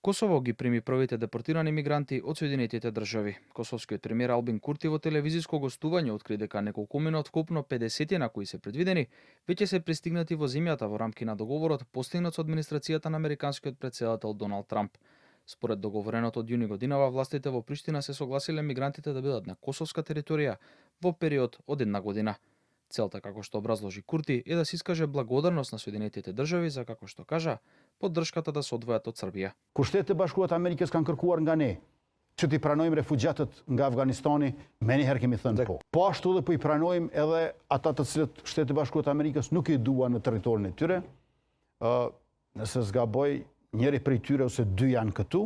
Косово ги прими првите депортирани мигранти од Соединетите држави. Косовскиот премиер Албин Курти во телевизиско гостување откри дека неколкумина од вкупно 50 на кои се предвидени, веќе се пристигнати во земјата во рамки на договорот постигнат со администрацијата на американскиот претседател Доналд Трамп. Според договореното од јуни годинава, властите во Приштина се согласиле мигрантите да бидат на косовска територија во период од 1 година. Целта, како што образложи Курти, е да се искаже благодарност на Соединетите држави за, како што кажа, поддршката да се одвојат од Србија. Kushtetet e Bashkuara të Amerikës kanë kërkuar nga ne që t'i pranojmë refugjatët nga Afganistani, menjëherë kemi thënë po. Po ashtu edhe po I pranojmë edhe ata të cilët Shtetet e Bashkuara të Amerikës nuk I duan në territorin e tyre. Nëse zgaboj, njëri prej tyre ose dy janë këtu,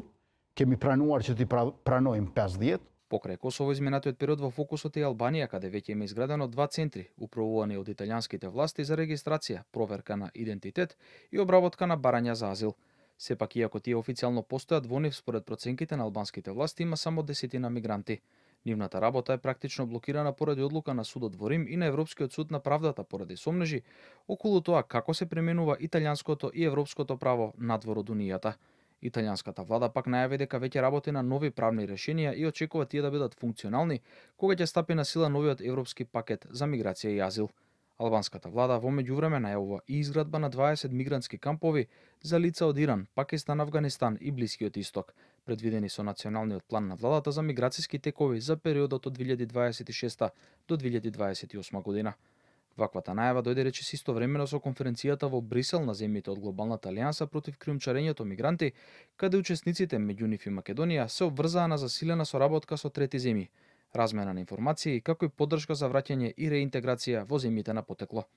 kemi pranuar që t'i pranojmë 50. Покрај Косово изминатиот период во фокусот е Албанија, каде веќе има изградено 2 центри, управувани од италијанските власти за регистрација, проверка на идентитет и обработка на барања за азил. Сепак, иако тие официјално постојат, во нив според проценките на албанските власти има само 10 мигранти. Нивната работа е практично блокирана поради одлука на судот во Рим и на Европскиот суд на правдата поради сомнежи околу тоа како се применува италијанското и европското право надвор од Унијата. Италијанската влада пак најави дека веќе работи на нови правни решенија и очекува тие да бидат функционални кога ќе стапи на сила новиот европски пакет за миграција и азил. Албанската влада во меѓувреме најавува и изградба на 20 мигрантски кампови за лица од Иран, Пакистан, Авганистан и Блискиот Исток, предвидени со националниот план на владата за миграцијски текови за периодот од 2026 до 2028 година. Ваквата најава дојде речиси истовремено со конференцијата во Брисел на земјите од глобалната алијанса против криумчарењето мигранти, каде учесниците, меѓу нив и Македонија, се обврзаа на засилена соработка со трети земји, размена на информации, како и поддршка за враќање и реинтеграција во земјите на потекло.